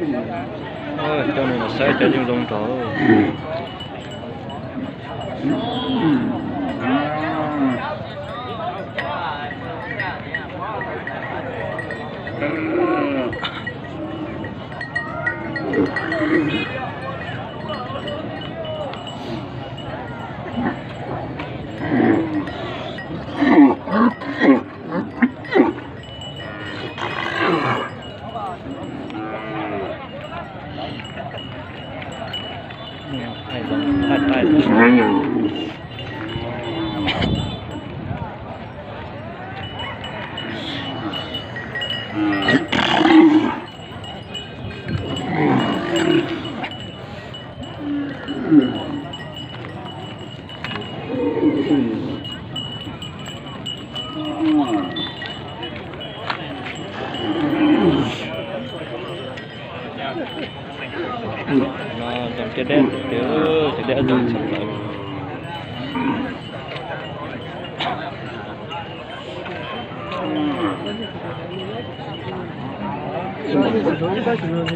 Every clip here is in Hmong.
Coj nws los saib cov nyuj zoo nraug. No zoo caj dab tiag, caj dab zoo tshaj plaws.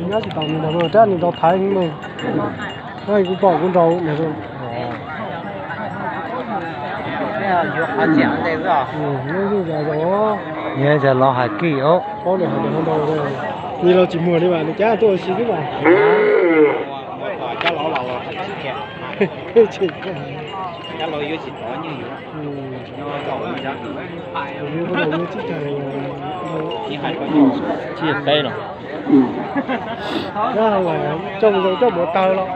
Nyob tsis tau nws nrog rab nws nrog thaiv ne. Kuv pom kuv nrog. Yog los hais kis os. Nws los tsis muag li mas nws cab tuaj ua si xwb mas. Tsib caug peb no. Coj mus zoo coj mus tawg los.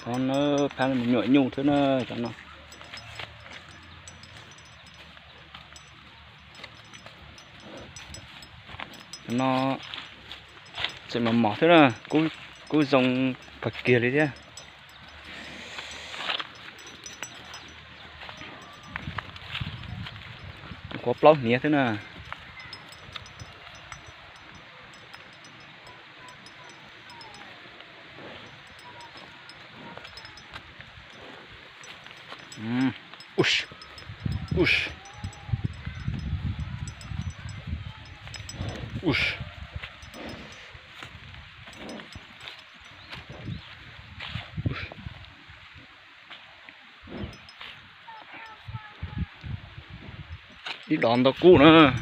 Cov no phab me nyuam nyuj thiab na, cov no. Cov no tseem mos mos thiab na, kub zoo kawg kiag li thiab. Kuv plaub hniav thiab na. Ib dos ntau kub na.